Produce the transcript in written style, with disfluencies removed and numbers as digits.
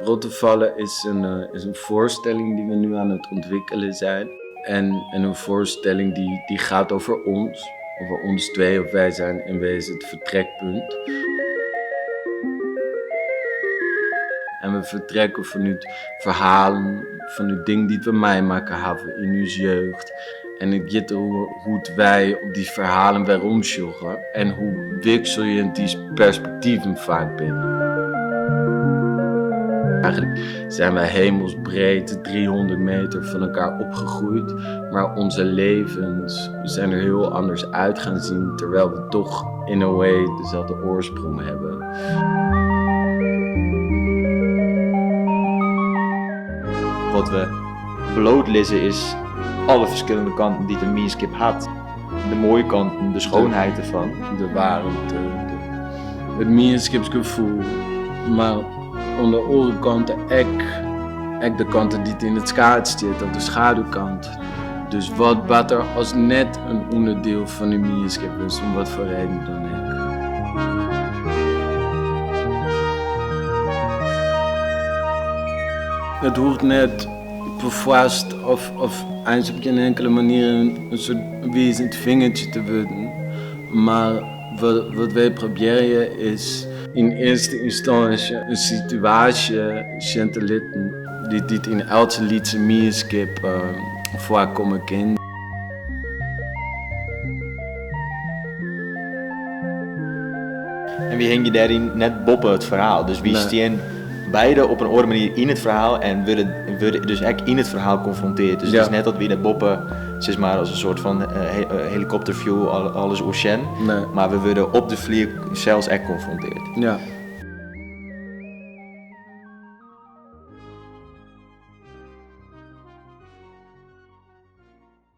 Rottefalle is een voorstelling die we nu aan het ontwikkelen zijn. En een voorstelling die gaat over ons. Over ons twee, of wij zijn in wezen het vertrekpunt. En we vertrekken vanuit verhalen, vanuit dingen die we meemaken hebben in onze jeugd. En het gaat erom hoe wij op die verhalen waarom sjoggen en hoe wisseljend die perspectieven vaak binnen. Eigenlijk zijn wij hemelsbreed 300 meter van elkaar opgegroeid, maar onze levens zijn er heel anders uit gaan zien, terwijl we toch in a way dezelfde oorsprong hebben. Wat we blootlizzen is alle verschillende kanten die de mienskip had. De mooie kanten, de schoonheid ervan. De warmte, het mienskipsgevoel. Maar aan de andere kant ook de kanten die het in het schaduw zit, of de schaduwkant. Dus wat bart er als net een onderdeel van de mienskip is, om wat voor reden dan ook. Het hoeft net perfoarst of eens op geen enkele manier een soort wijzend vingertje te worden. Maar wat wij proberen is in eerste instantie een situatie te laten die in elke lytse mienskip voorkomen kan. En wie hing je daarin net boppen het verhaal? Dus wie Nee. staan beide op een andere manier in het verhaal en worden dus echt in het verhaal geconfronteerd. Dus het is net dat we de boppen, zeg maar, als een soort van helikopterview, alles ocean. Nee. Maar we worden op de vlieg zelfs echt geconfronteerd. Ja.